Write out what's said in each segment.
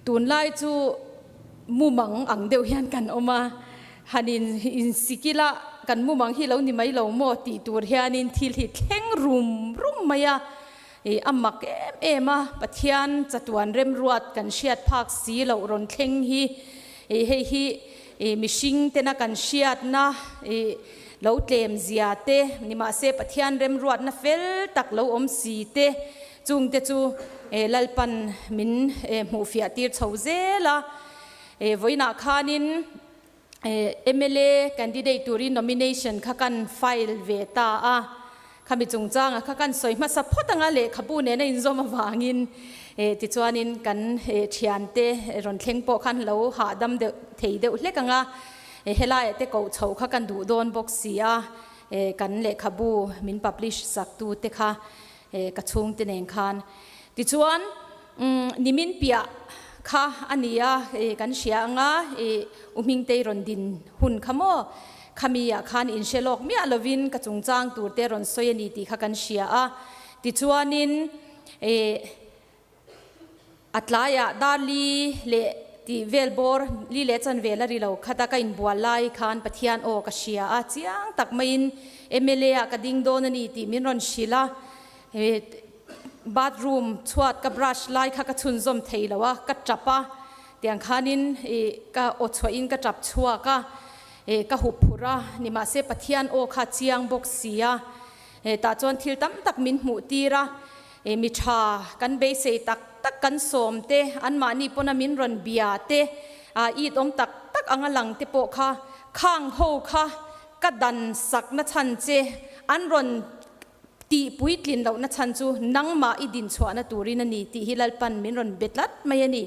Tunlai chu mumang ang deuh hian kan awm a, han in insikila kan mumang hi lo ni mai lo maw tih tur hianin thil hi thleng rum rum mai a, ih a mak em em a, Pathian chatuan remruat kan hriat phak si loh rawn thleng hi ih hei hi ih mihring tena kan hriatna ih lo tlem zia te nimahse Pathian remruatna fel tak lo awm si te Chungte chu Lalpan min hmuhfiah tir chho zel a, vawiinah khanin mla candidate turin nomination kha kan file ve ta a, khami chungchanga kha kan sawi hmasa phawt anga lehkhabu nena inzawm avangin tichuanin kan thiante rawn thleng pawh khan lo hahdam deuh thei deuh hlek anga, helaiah te koh chhoh kha kan duh dawn bawk si a, kan lehkhabu min publish sak tute kha Ka chhungte nen khan. Tichuan, nimin piah kha a ni a, kan hria anga U Hmingtei rawn din hun kha maw? Khami ah khan inhre lawk miah lovin ka chungchang tur te rawn sawi a ni tih kha kan hria a. Tichuanin, A tlaiah dar li leh tih vel bawr li leh chan vel a ri lo khat a, ka inbual lai khan Pathian aw ka hria a, chiang tak maiin mla ah ka ding dawn a ni tih min rawn hrilh a, bathroom chhuat ka brush lai kha ka chhunzawm thei lo a, ka tap a, tiang khanin ka aw chhuahin ka tap chhuak a, ka hup phurh a, nimahse Pathian aw kha chiang bawk si a, tah chuan thil tam tak min hmuh tir a. Mi tha kan beisei tak tak kan sawm te, anmahni pawna min rawn bia te, it awm tak tak anga lang te pawh kha khang ho kha ka dan sak na chhan che, an rawn tih puitlin loh na chhan chu nangmah i din chhuahna turin a ni tih hi Lalpan min rawn be tlat mai a ni.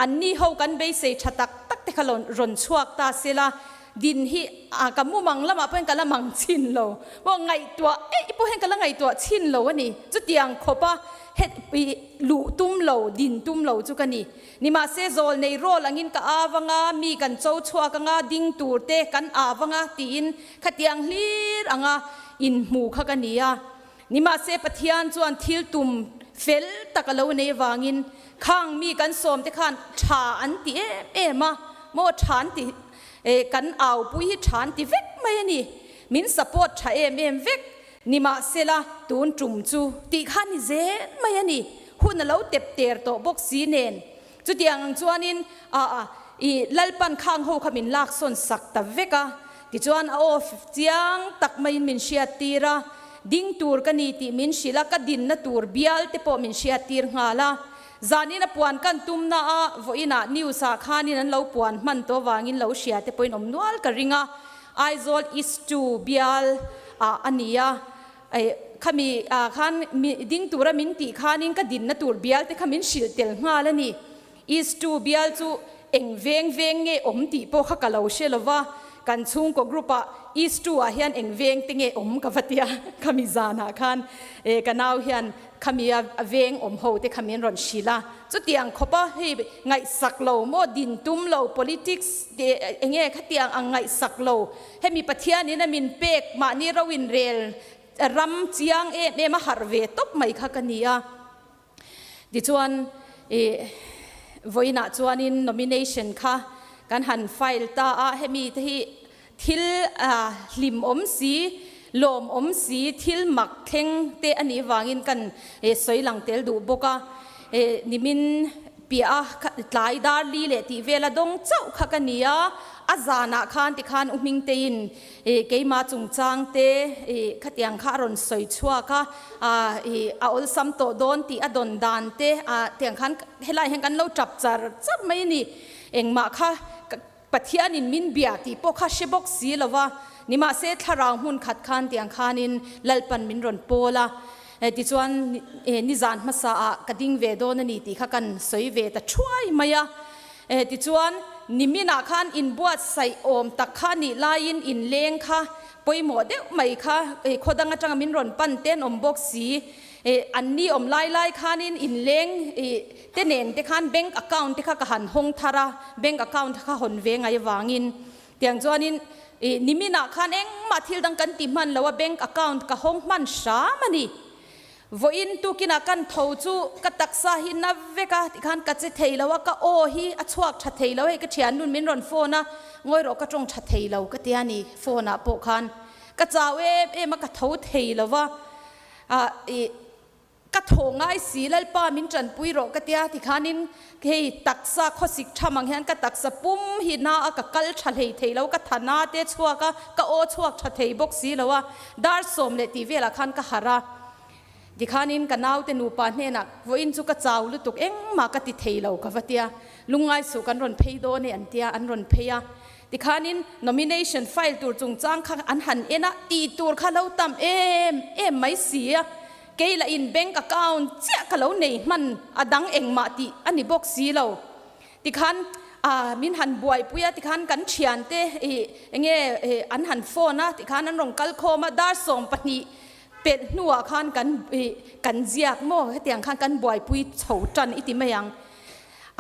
Anni ho kan beisei tha tak tak te kha rawn chhuak ta sela, Din hi a ka mumang lamah pawhin ka la mang chhin lo maw, ngaihtuah eih pawh hian ka la ngaihtuah chhin lo a ni. Chutiang khawpa het i luh tum lo, din tum lo chu ka ni. Nimahse zawl nei rawl angin ka av anga, mi kan cho chhuak anga, ding tur te kan av anga tiin khatiang hlir anga inhmu kha ka ni a. Nimahse Pathian chuan thil tum fel tak a lo nei avangin khang mi kan sawm te khan tha an ti em em a, maw tha an ti e kan aupui hi tha an ti vek mai a ni, min support tha em em vek. Nimahsela tun tum chu tih kha ni zel mai a ni, hun a lo tep ter tawh bawk si nen. Chutiang ang chuanin a a i Lalpan khang ho kha min laksawn sak ta vek a, tichuan a aw chiang tak maiin min hriattir a, ding tur ka ni tih min hrilh a, ka dinna tur bial te pawh min hriattir nghal a. Zanin a puan kan tumna a vawiinah news ah khanin an lo puan hman tawh vangin lo hria te pawhin awm nual ka ring a, Aizawl East ii bial ah a ni a. Khami ah khan ding tura min tih khanin ka dinna tur bial te kha min hrilh tel nghal a ni. East ii bial chu eng veng veng nge awm tih pawh kha ka lo hre lo va, kan chhungkaw group ah East ii ah hian eng veng te nge awm ka va tia khami zanah khan ka nau hian khami a veng awm ho te kha min rawn hrilh a. Chutiang khawpa hei ngaihsak lo maw din tum lo politics te enge khatiang ang ngaihsak lo Hemi Pathianin a min pek mahni ro in rel ram chiang em em a harh ve tawp mai kha ka ni a. Tichuan i vawiinah chuanin nomination kha kan han file ta a, hemi te hi thil hlim awm si, lawm awm si, thil mak thleng te a nih vangin kan sawi lang tel duh bawk a. Nimin piah a tlai dar li leh tih vel a dawng chauh kha ka ni a, a zanah khan tikhan U Hmingteiin keimah chungchang te khatiang kha a rawn sawi chhuak a, a awlsam tawh dawn tih a dawn dan te tiang khan helai hian kan lo tap char char mai a ni. Engmah kha Pathianin min bia tih pawh kha hre bawk si lo va, nimahse thlarau hmun khat khan tiang khanin Lalpan min rawn pawl a, tichuan nizan hmasa ah ka ding ve dawn a ni tih kha kan sawi ve ta thuai mai a, tichuan niminah khan inbuatsaih awm tak kha nih laiin inleng kha pawimawh deuh mai kha khaw dang atanga min rawn pan te an awm bawk si. An ni awm lai lai khanin inleng te nen te khan bank account te kha ka han hawng thar a, bank account kha hawn ve ngai avangin tiang chuanin niminah khan engmah thil dang kan ti hman lo a, bank account ka hawng hman hram a ni. Vawiin tukinah kan tho chu ka taksa hi na vek a tikhan ka che thei lo a, ka aw hi a chhuak tha thei lo hei ka thiannun min rawn phone a, ngawi rawh ka tawng tha thei lo ka tia ni phone ah pawh khan ka chau em em a ka tho thei lo va ah ih ka thaw ngai si Lalpa min tanpui rawh ka tia tikhanin hei taksa khawsik tham ang hian ka taksa pum hi na a ka kal tha hlei thei lo ka tha na te chhuak a ka aw chhuak tha thei bawk si lo a dar sawm leh tih velah khan ka harh a tikhanin ka naute nupa hnenah vawiin chu ka chau lutuk engmah ka ti thei lo ka va tia lungngai suh kan rawn phei dawn e an tia an rawn phei a tikhanin nomination file tur chungchang kha an han en a tih tur kha lo tam em em mai si a. Kei lah in bank account chiah ka lo nei hman a dang engmah tih a ni bawk si lo. Tikhan ah min han buaipui a tikhan kan thiante ih enge ih an han phone a tikhan an rawn kal khawm a dar 12 pelh hnuah khan kan ih kan ziak maw hetiang khan kan buaipui chho tan i ti mai ang.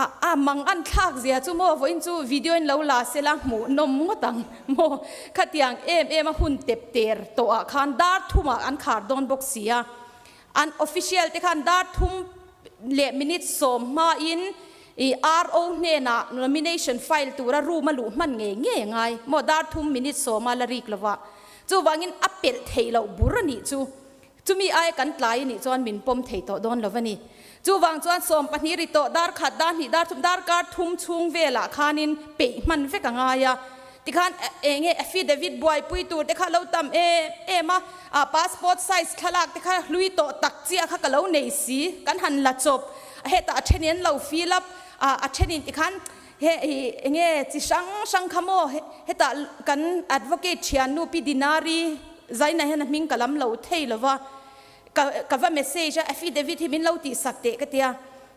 A a mang an thlak zia chu maw vawiin chu video in lo la sela hmuh nawm ngawt ang maw khatiang em em a hun tep ter tawh ah khan dar thum ah an khar dawn bawk si a an official te khan dar thum leh minute sawm hma in i RO hnenah nomination file tura room a luh hman ngei ngei a ngai maw dar thum minute sawm a la rik lova chuvangin a pelh theih loh bur a nih chu. Chumi aia kan tlai a nih chuan min pawm thei tawh dawn lo a ni. Chuvang chuan 12 ri tawh dar khat, dar hnih, dar thum, dar kar thum chhung velah khanin peih hman vek a ngai a. Tikhan eng nge affidavit buaipui tur te kha lo tam em em a, ah passport size thlalak te kha hlui tawh tak chiah kha ka lo nei si, kan han la chawp a hetah a thenin an lo fill up a, a thenin tikhan he eng nge chi hrang hrang kha maw hetah kan advocate thiannu Pi Dinari Zaina hian a hming ka lam lo thei lo va, ka ka va message a, affidavit hi min lo tihsak teh ka tia,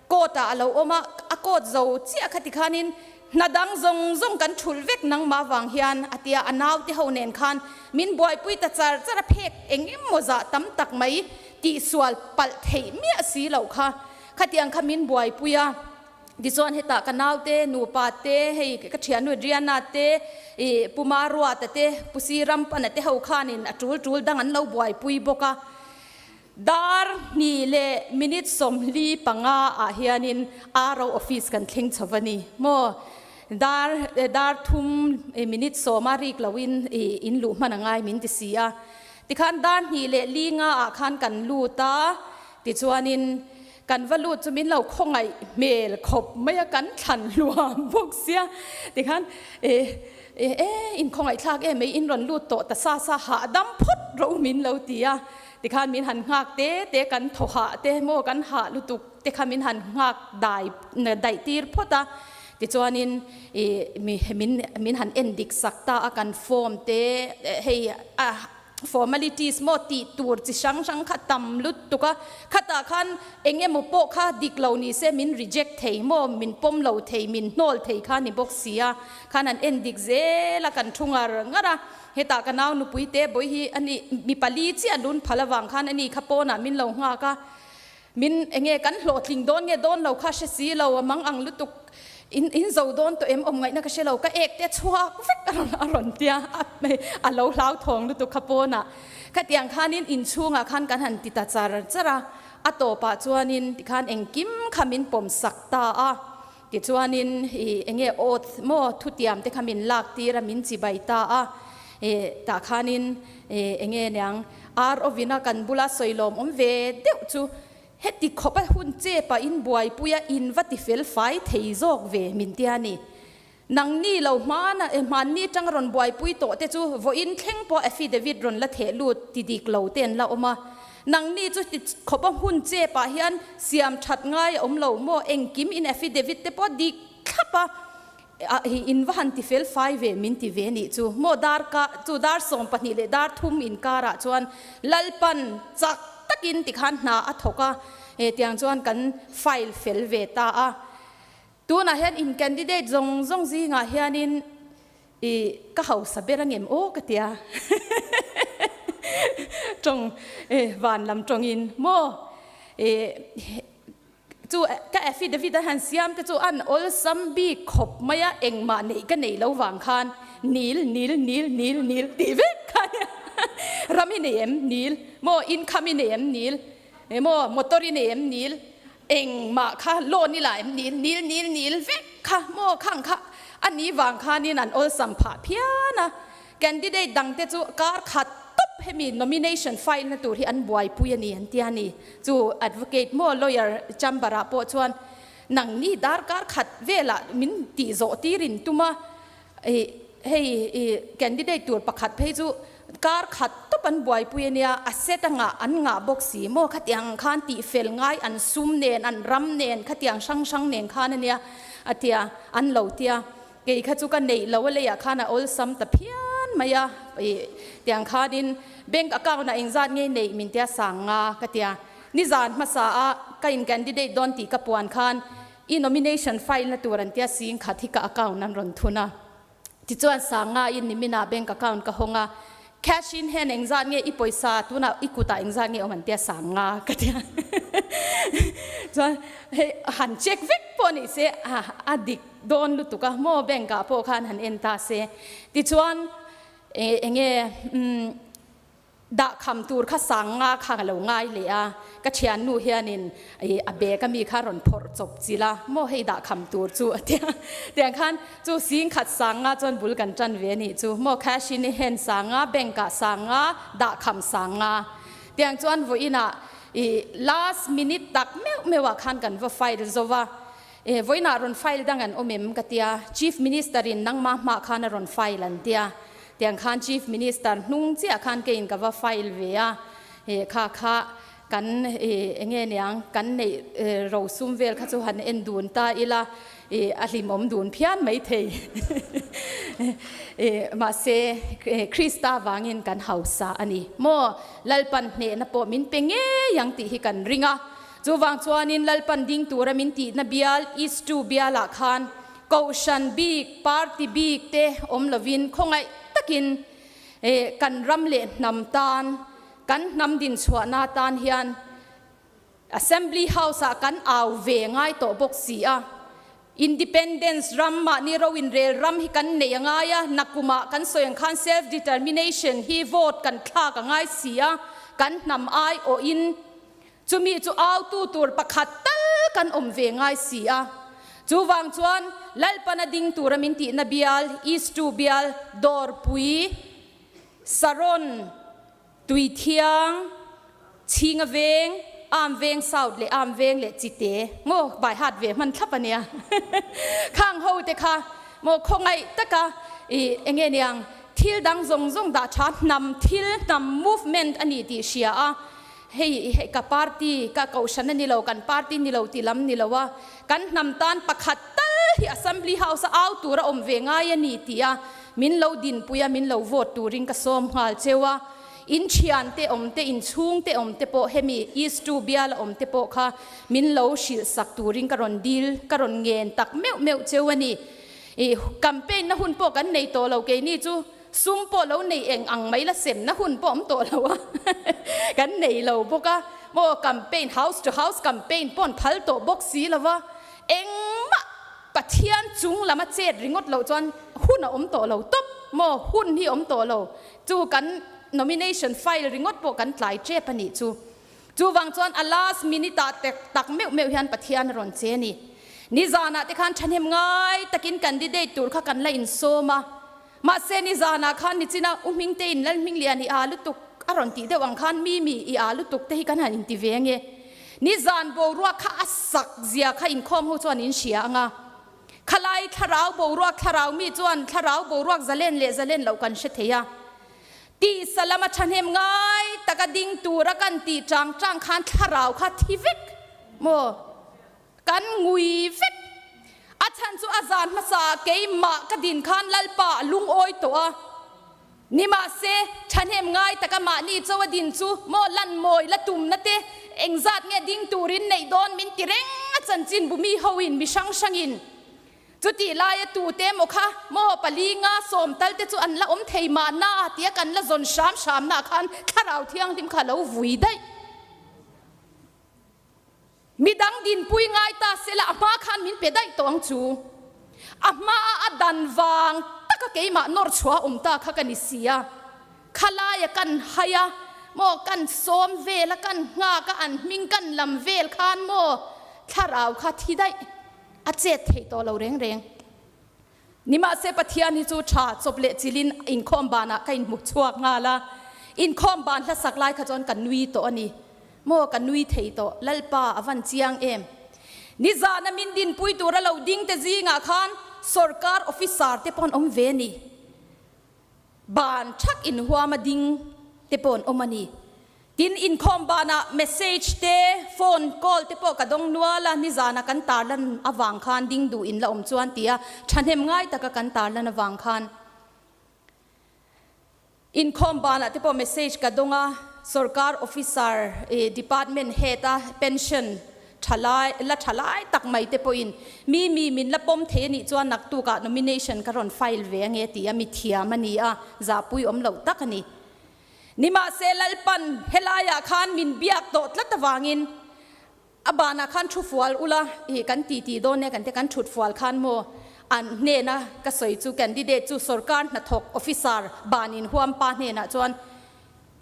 court ah a lo awm a, a court zo chiah kha tikhanin hna dang zawng zawng kan thulh vek nangmah vang hian a tia, a naute ho nen khan min buaipui ta char char a, phek eng emaw zah tam tak mai tihsual palh theih miah si loh kha, khatiang kha min buaipui a. Tichuan hetah ka naute, nupa te, hei ka thiannu Adriana te, ih Pu Maruata te, Pu Sirampana te ho khanin a tul tul dang an lo buaipui bawk a. Dar hnih leh minute 45 ah hianin RO office kan thleng chho a ni maw. Dar dar thum minute sawma rik loin ih in luh hman a ngai min ti si a. Tikhan dar hnih leh li nga ah khan kan lut a, tichuanin Kan va lut chu min lo khawngaih hmel khawp mai a, kan thlan hluam bawk sia. Tikhan e e e in khawngaih thlak em mai, in rawn lut tawh ta sa sa hahdam phawt rawh u min lo ti a. Tikhan min han nghak te te kan thaw hah te maw kan hah lutuk te kha min han nghak dai daih tir phawt a. Tichuanin e mi min min han en dik sak ta a kan form te hei a Formalities maw tih tur chi hrang hrang kha tam lutuk a, khatah khan eng emaw pawh kha dik lo ni se min reject thei maw, min pawm lo thei, min hnawl thei kha ni bawk si a, khan an en dik zel a, kan thu ngar ngar a, hetah ka nau nupui te bawi hi a ni, mi pali chiah lun phal avang khan a ni kha pawnah min lo nghak a, Min enge kan hlawhtling dawn nge dawn lo kha hre si lo, a mang ang lutuk in in zo dawn tawh em awm ngaihna ka hre lo, ka ek te chhuak vek a rawn a rawn tia a lo hlauthawng lutuk kha pawnah khatiang khanin inchhungah khan kan han ti ta char char a, a tawpah chuanin tikhan engkim kha min pawm sak ta a, tichuanin ih enge oath maw thutiam te kha min lak tir a min chibai ta a, ih tah khanin ih enge niang. Ar awina kan bula sawilawm awm ve deuh chu heti khawpa hun chepa in buaipuia in va ti fel fai thei zawk ve min tia ni. Nangni lo hmana e hmanni tang rawn buaipui tawh te chu vawiin thleng pawh affidavit rawn la theh lut ti dik lo te an la awm a. Nangni chu ti khawpa hun chepah hian siam that ngai a awm lo maw engkim in affidavit te pawh dik thlap a hi in va han ti fel fai ve min ti ve nih chu maw dar ka chu dar 12 leh dar thum inkarah chuan Lalpan chak takin tikhan hna a thawk a he tiang chuan kan file fel ve ta a tunah hian in candidate zawng zawng zingah hianin i ka hausa ber angem aw ka tia tawng e van lam tawngin maw e Chu ka affidavit a han siam te chu an awlsam bik khawp mai a, engmah neih ka nei lo vang khan nil, nil, nil, nil, nil tih vek kha ania. Ram i nei em? Nil. Maw income i nei em? Nil. Emaw motor i nei em nil? Engmah kha loan i la em nil? Nil nil nil vek kha maw khang kha a ni vang khanin an awlsam phah phian a. Candidate dangte chu kar khat tawp hemi nomination file na tur hi an buaipui a ni an ti a ni. Chu advocate maw lawyer chamber ah pawh chuan nangni darkar khat velah min tih zawh tir in tum a, Ih, hei ih candidate tur pakhat phei chu kar khat tawp an buaipui a nia, a set a ngah an ngah bawk si maw khatiang khan tihfel ngai an sum nen an ram nen khatiang hrang hrang nen khan a nia a tia an lo tia kei kha chu ka neih lo a leiah khan a awlsam ta phian mai a ih tiang khanin bank account ah engzat nge neih min tia sang nga ka tia nizan hmasa a ka in candidate dawn tih ka puan khan I nomination file na tur an tia sing khat hi ka account an rawn thun a. Tichuan Sanga in niminah bank account ka hawng a, cash in hian engzat nge i pawisa tunah i kutah engzat nge awm an tia Sanga ka tia. Chuan hei han check vek pawh ni se a dik dawn lutuk a maw bank ah pawh khan han en ta se. Tichuan enge umm Dah kham tur kha sang nga kha ka lo ngai leh a, ka thiannu hianin ih a bag a mi kha rawn phawrh chawp chilh a, maw hei dah kham tur chu a tia. Tiang khan chu sing khat sang nga chuan bul kan tan ve a nih chu, maw cash in i hen sang nga, bank ah sang nga, dah kham sang nga. Tiang chuan vawiinah ih last minute tak meuh meuh ah khan kan va file zo va, eh vawiinah rawn file dang an awm em ka tia, Chief Minister in nangmah hmah khan a rawn file an tia. Tiang khan Chief Minister hnung chiah khan keiin ka va file ve a, he kha kha kan enge niang kan neih rosum vel kha chu han en dun ta ila a hlimawm dun phian maithei. Mahse Krista vangin kan hausa a ni maw? Lalpan hnehna pawh min pe ngei ang tih hi kan ring a, chuvang chuanin Lalpan ding tura min tihna bial East 2 bialah khan Kohhran bik, party bik te awm lovin khawngaih takin kan ram leh hnam tan, kan hnam dinchhuahna tan hian Assembly House-ah kan au ve ngai tawh bawk si a. Independence ram, mahni ro inrel ram hi kan nei a ngai a, nakumah kan sawi ang khan self determination hi vote kan thlak a ngai si a, kan hnam aiawhin Chumi chu autu tur pakhat tal kan awm ve ngai si a. Chuvang chuan Lalpana ding tura min tihna bial, Istu bial, Dawrpui, Saron, Tuithiang, Chhinga veng, Am veng South leh Am veng leh Chite maw bai hat ve hman thlap a nia. Khang ho te kha maw khawngaih taka i enge niang thil dang zawng zawng dah tha hnam thil hnam movement a ni tih hria a. Hei hei ka party ka kohhran a ni lo, kan party ni lo tih lam ni lo a, kan hnam tan pakhat tal hi Assembly House a au tur a awm ve ngai a ni tih a min lo dinpui a, min lo vote turin ka sawm nghal cheu a. In thian te awm te, in chhung te awm te pawh hemi East 2 bial a awm te pawh kha min lo hrilh sak turin ka rawn dil, ka rawn ngen tak meuh meuh cheu a ni. Ih campaign na hun pawh kan nei tawh lo keini chu. Sum pawh lo nei eng ang mai la semna hun pawh awm tawh lo a, kan nei lo bawk a, maw campaign house to house campaign pawh an phal tawh bawk si lo va, engmah Pathian chung lam a chet ringawt loh chuan hun a awm tawh lo tawp maw, hun hi awm tawh lo, chu kan nomination file ringawt pawh kan tlai tep a nih chu. Chuvang chuan a last minute ah tek tak meuh meuh hian Pathian a rawn che a ni. Nizanah te khan thahnem ngai takin candidate tur kha kan la insawm a, Mahse nizanah khan nichina U Hmingtein Lalhminglian i aa lutuk a rawn tih deuh ang khan Mimi i aa lutuk te hi kan han inti ve ange. Nizan boruak kha a sak zia kha inkhawm ho chuan in hria anga. Khalai thlarau boruak thlarau mi chuan thlarau boruak zalen leh zalen loh kan hre thei a. Tisa lama thahnem ngai taka ding tura kan tih chang chang khan thlarau kha thi vek maw? Kan ngui vek. A chhan chu a zan hmasa ah keimah ka din khan Lalpa a lungawi tawh a. Nimahse, thahnem ngai taka mahni cho a din chu maw lan mawi la tumna te engzat nge ding turin neih dawn min ti reng a chanchin bu mi hoin mi hrang hrangin chutih laia tute emaw kha maw pali nga sawm tal te chu an la awm thei mahna tia kan la zawn hram hramna khan thlarau thianghlim kha a lo vui daih. Midang dinpui ngai ta sela a hma khan min pe daih tawh ang chu. A hmaa a dan vang taka keimah nawr chhuah awm ta kha ka ni si a. Khalaia kan hai a, maw kan sawm vel a kan nghak a an hming kan lam vel khan maw thlarau kha thi daih a chet thei tawh lo reng reng. Nimahse Pathian hi chu tha chawp leh chilin inkhawm banah ka inhmu chhuak nghal a, inkhawm ban hlasak lai kha chuan ka nui tawh a ni. Maw ka nui thei tawh, Lalpa a van chiang em? Nizana min dinpui tura lo ding te zingah khan sorkar officer te pawh an awm ve a ni. Ban thak inhuama ding te pawh an awm a ni. Tin, inkhawm banah message te, phone call te pawh ka dawng nual a, nizana kan tarlan avang khan ding duh in la awm chuan tia thahnem ngai taka kan tarlan avang khan inkhawm banah te pawh message ka dawng a, sorkar officer department head a pension thalai la thalai tak mai te pawhin mi mi min la pawm thei a nih chuan naktukah nomination ka rawn file ve ange tia mithiam a ni a, zahpui awm loh tak a ni. Nimahse Lalpan helaiah khan min biak tawh tlat avangin a banah khan thu fual ula ih kan ti ti dawn e kan tia kan thut fual khan maw an hnena ka sawi chu candidate chu sorkar hnathawk officer ban inhuam pa hnenah chuan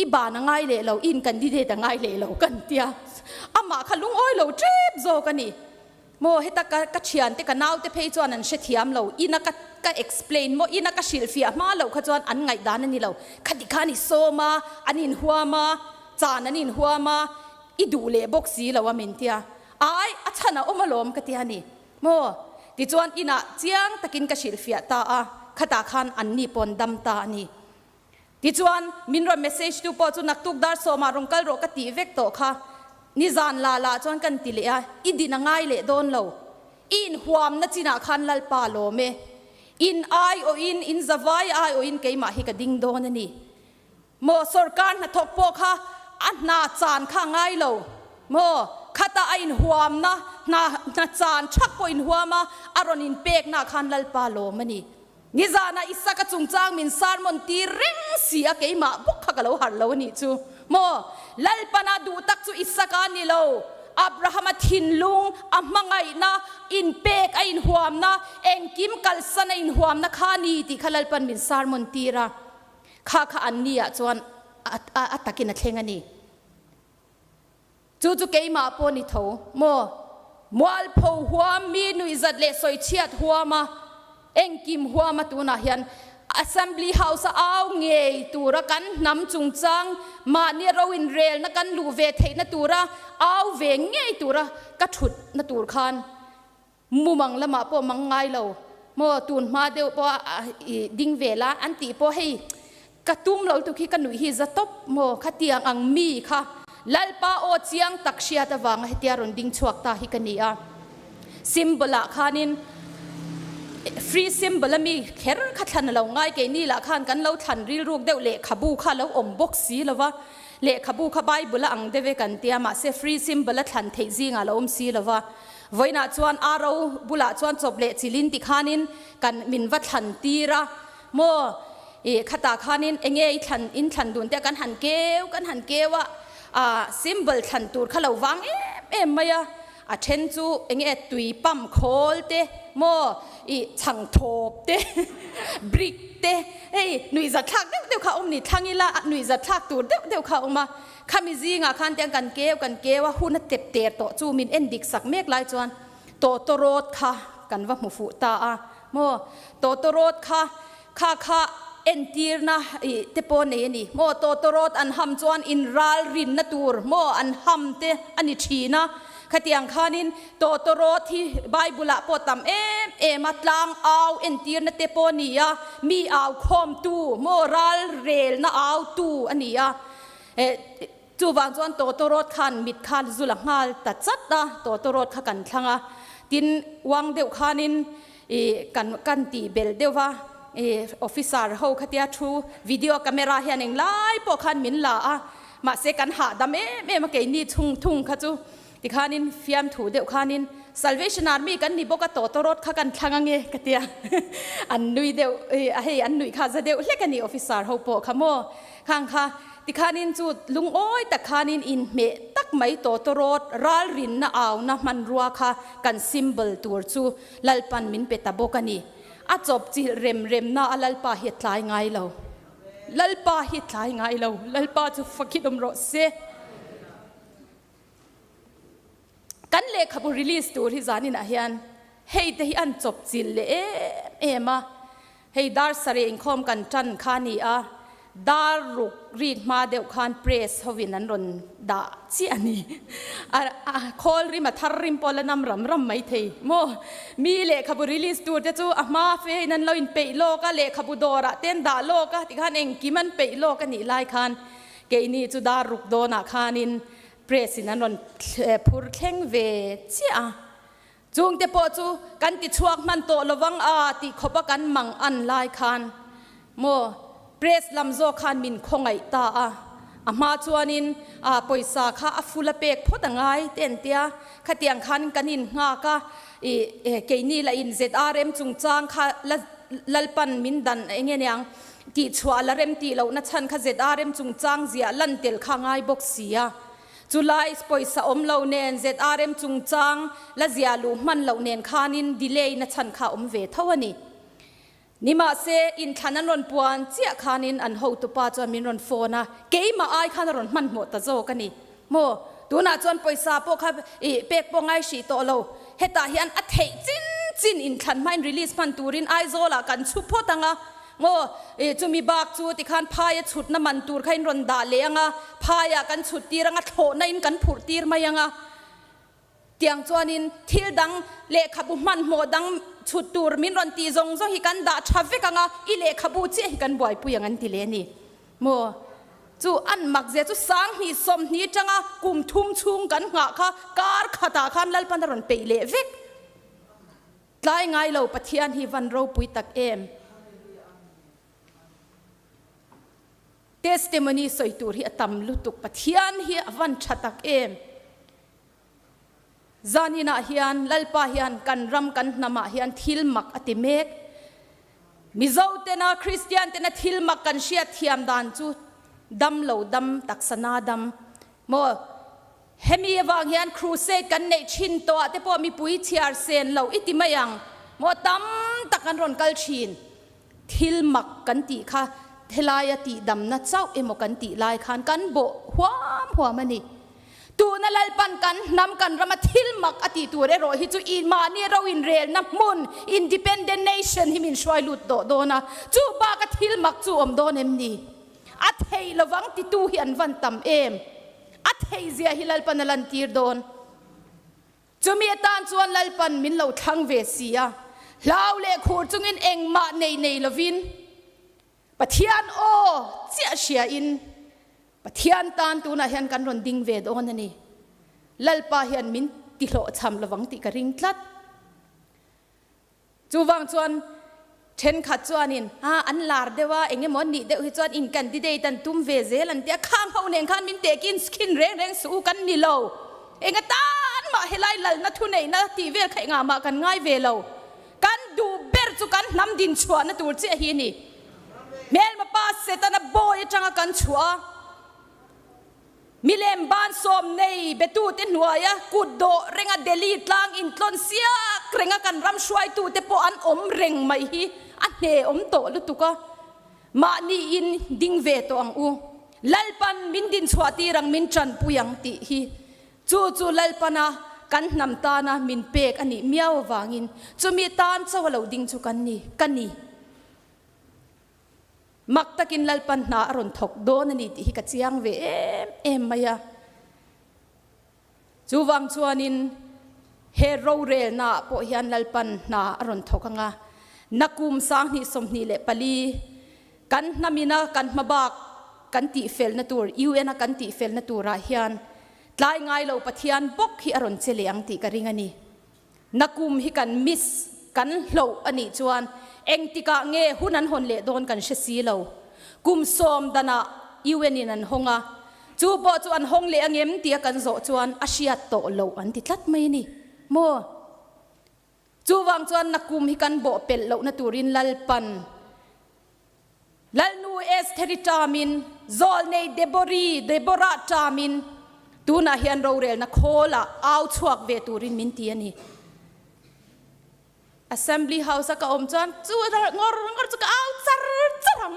i ban a ngai leh lo i in candidate a ngai leh lo kan tia amah kha lungawi lo tep zawk a ni. Maw heta ka ka thiante ka naute phei chuan an hrethiam lo, ina ka ka explain maw ina ka hrilhfiah hma loh kha chuan an ngaihdan a ni lo, khati khan i sawm a, an inhuam a, chan an inhuam a, i duh leh bawk si lo a min tia, ai a chhan a awm alawm ka tia ni maw, tichuan inah chiang takin ka hrilhfiah ta a, khatah khan an ni pawn dam ta a ni. Tichuan, min rawn message tu pawh chu naktuk dar sawmah rawn kal rawh ka tih vek tawh kha. Nizan la lah chuan kan ti leh a, i din a ngai leh dawn lo. I inhuamna chinah khan Lalpa lawm e. In aiawhin, in zavai aiawhin keimah hi ka ding dawn a ni. Maw sorkar hnathawk pawh kha a hna chan kha a ngai lo. Maw khata a inhuamna hna hna chan thak pawh inhuam a, a rawn inpekna khan Lalpa lawm a ni. Nizanah Isaka chungchang min sermon tir reng si a, keimah bawk kha ka lo harh lo a nih chu. Maw? Lalpana duh tak chu Isaka a ni lo. Abrahama thinlung, a hmangaihna, inpek a inhuamna, engkim kalsan a inhuamna kha a ni tih kha Lalpan min sermon tir a. Kha kha an ni ah chuan a takin a thleng a ni. Chu chu keimah pawh ni tho maw? Mualpho huam, mi nuihzat leh sawichhiat huama engkim huama tunah hian Assembly House a au ngei tura kan hnam chungchang mahni ro inrelna kan luh ve theihna tura au ve ngei tura ka thutna tur khan Mumang lamah pawh mang ngai lo maw tun hma deuh pawh a i ding ve la an tih pawh hei ka tum lo lutuk hi ka nuih hi za tawp maw khatiang ang mi kha Lalpa aw chiang tak hriat avanga hetia rawn ding chhuak ta hi ka ni a symbol ah khanin free symbol a mi kher kha thlan a lo ngai keini lah khan kan lo thlan rilruk deuh lehkhabu kha a lo awm bawk si lo va lehkhabu kha bible a ang deuh e kan tia mahse free symbol a thlan theih zingah a lo awm si lo va. Vawiinah chuan Aro bulah chuan chawp leh chilin ti khanin kan min va thlan tir a, maw i khatah khanin enge i thlan in thlan dun te kan han keu kan han keu a, ah symbol thlan tur kha lo vang em em mai a, a then chu enge tui pump khawl te maw i chhang thawp te brick te hei nuihzat thlak deuh deuh kha a awm ni thlang ila nuihzat thlak tur deuh deuh kha a awm a. Khami zingah khan tiang kan keu kan keu a, hun a tep ter tawh chu min en dik sak mek lai chuan tawtawrawt kha kan va hmu fuh ta a maw, tawtawrawt kha kha kha entirna ih te pawh nei a ni maw, tawtawrawt an ham chuan inralrinna tur maw an ham te a ni thin a, khatiang khanin tawtawrawt hi Bible ah pawh tam em em a, tlang au entirna te pawh a ni a, mi au khawmtu maw ralrelna autu a ni a. Chuvang chuan tawtawrawt khan mit kha zu la nghal ta chat a, tawtawrawt kha kan thlang a, tin uang deuh khanin ih kan kan tih belh deuh va, ih officer ho khatia thu video camera hian englai pawh khan min la a, mahse kan hahdam em em a keini chhung thung kha chu tikhanin fiamthu deuh khanin Salvation Army kan ni bawk a tawtawrawt kha kan thlang ange ka tia an nui deuh ih hei an nuih kha za deuh hlek a ni officer ho pawh kha maw. Khang kha tikhanin chu lungawi tak khanin inhmeh tak mai tawtawrawt ralrinna auna hmanrua kha kan symbol tur chu Lalpan min pe ta bawk a ni. A chawp chilh rem remna a Lalpa hi a tlai ngai lo. Lalpa hi tlai ngai lo. Lalpa chu fakin awm rawh se. Kan lehkhabu release tur hi zaninah hian hei te hi an chawp chil leh em em a. Hei dar sarih inkhawm kan tan kha a ni a, dar ruk rik hma deuh khan press hovin an rawn dah chiah a ni. A khawl rim a thar rim pawh la nam ram ram mai thei maw? Mi lehkhabu release tur te chu a hma fe in an lo inpeih lawk a, lehkhabu dawrah te an dah lawk a, tikhan engkim an peih lawk a nih lai khan keini chu dar ruk dawnah khanin Press in an rawn phur thleng ve chiah a, chungte pawh chu kan ti chhuak hman tawh lovang a tih khawp a kan mang an lai khan maw press lam zawk khan min khawngaih ta a, a hma chuanin a pawisa kha a full a pek phawt a ngai te an tia, khatiang khan kan in nghak a, ih keini lah in ZRM chungchang kha la Lalpan min dan eng nge niang Tihchhuah la rem tih lohna chhan kha ZRM chungchang ziah lan tel kha ngai bawk si a. Chulai pawisa awm lo nen ZRM chungchang la ziah luh hman loh nen khanin delay na chhan kha awm ve tho a ni. Nimahse, inthlan an rawn puan chiah khanin an hotupa chuan min rawn phone a, keimah ai khan a rawn hmanhmawh ta zawk a ni. Maw? Tunah chuan pawisa pawh kha ih pek pawh ngai hrih tawh lo. Hetah hian a theih chin chin inthlan hmain release hman turin Aizawlah kan chhu phawt ang a. Maw? Ih chumi bak chu tikhan phaia chhutna man tur kha in rawn dah leh ang a, phaiah kan chhut tir ang a, thlawhna in kan phurh tir mai ang a. Tiang chuanin thil dang lehkhabu hmanhmawh dang chhut tur min rawn tih zawng zawng hi kan dah tha vek ang a, i lehkhabu chiah hi kan buaipui ang an ti leh a ni. Maw? Chu an mak zia chu 20 20 atanga kum thum chhung kan nghah kha kar khatah khan Lalpan a rawn peih leh vek. Tlai ngai lo Pathian hi van ropui tak em. Testimony sawi tur hi a tam lutuk Pathian hi a van tha tak em. Zaninah hian Lalpa hian kan ram kan hnamah hian thil mak a ti mek. Mizo tena Kristian tena thil mak kan hriat thiam dan chu dam lo dam taksa na dam maw? Hemi avang hian crusade kan neih thin tawh ah te pawh mipui chhiar sen lo i ti mai ang maw? Tam tak an rawn kal thin. Thil mak kan tih kha helaia tihdamna chauh emaw kan tih lai khan kan bawh huam huam a ni. Tuna Lalpan kan hnam kan rama thil mak a tih tur erawh hi chu i mahni ro inrelna hmun Independent Nation hi min hruai lut tawh dawn a, chu baka thil mak chu awm dawn em ni? A thei lovang titu hi an van tam em? A theizia hi Lalpan a lantir dawn. Chumi atan chuan Lalpan min lo thlang ve si a, hlau leh khur chungin engmah nei nei lovin Pathian aw chiah hriain Pathian tan tunah hian kan rawn ding ve dawn a ni. Lalpa hian min tihlawhchham lovang tih ka ring tlat. Chuvang chuan thenkhat chuanin a an lar deuh a, eng emaw an nih deuh hi chuan in candidate an tum ve zel an ti a, khang ho nen khan min tehkin khin reng reng suh u kan ni lo. Eng atan mah helai lalna thuneihna tih vel kha engah mah kan ngai ve lo. Kan duh ber chu kan hnam din chhuahna tur chiah hi a ni. Hmelma pa Setana bawi atanga kan chhuah a. Milem ban sawm nei betute hnuaia kut dawh renga Delhi tlang intlawn siak renga kan ram hruaitute pawh an awm reng mai hi a hne awm tawh lutuk a, mahni in ding ve tawh ang u. Lalpan min dinchhuah tir ang min tanpui ang tih hi chu chu Lalpana kan hnam tana min pek a nih miau avangin chumi tan chauh a lo ding chu kan ni ka ni. Mak takin Lalpan hna a rawn thawk dawn a ni tih hi ka chiang ve em em mai a. Chuvang chuanin he rorelnaah pawh hian Lalpan hna a rawn thawk ang a. Nakum 2024 kan hnamina kan hmabak kan tihfelna tur, UN-a kan tihfelna turah hian tlai ngai lo Pathian bawk hi a rawn che leh ang tih ka ring a ni. Nakum hi kan miss, kan hloh a nih chuan engtikah nge hun an hawn leh dawn kan hre si lo. Kum sawm danah UN in an hawng a, chu pawh chu an hawng leh angem tia kan zawh chuan a hriat tawh loh an ti tlat mai a ni maw? Chuvang chuan nakum hi kan bawh pelh lohna turin Lalpan Lalnu Estheri ṭamin, Zawlnei Debori, Deborah, ṭamin, tunah hian rorelna khawlah au chhuak ve turin min ti a ni. Assembly House-a ka awm chuan chu ngawr ngawr chu ka au char char ang.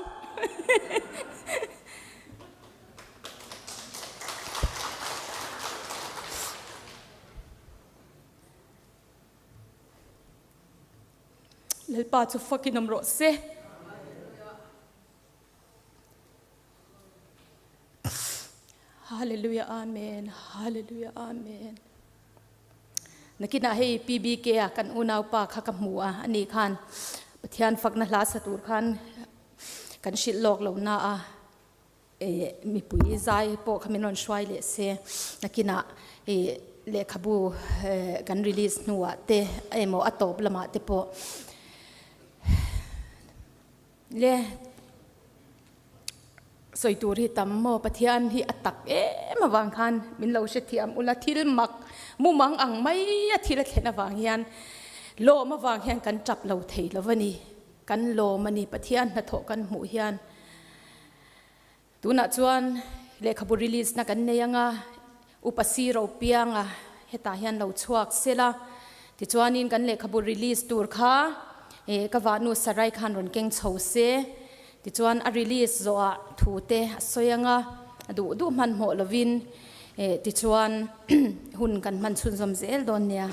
Lalpa chu fakin awm rawh se. Hallelujah Amen Hallelujah Amen. Nakinah hei PBK a kan unaupa kha ka hmu a ani khan Pathian fakna hla sa tur khan kan hrilh lawk lo na a e mipui zai pawh kha min rawn hruai leh se nakinah e lehkhabu kan release hnuah te emaw a tawp lamah te pawh Le sawi tur hi tam maw? Pathian hi a tak em avang khan min lo hrethiam ula, thil mak mumang ang mai a thil a thlen avang hian lawm avang hian kan tap lo thei lo a ni. Kan lawm a ni, Pathian hnathawh kan hmuh hian. Tunah chuan lehkhabu release na kan nei anga Upa Si Ropianga hetah hian lo chhuak sela, tichuanin kan lehkhabu release tur kha ka vahnu Sarai khan rawn keng chho se, tichuan a release zawhah thu te a sawi anga a duh duh hmanhmawh lovin tichuan hun kan hman chhunzawm zel dawn nia.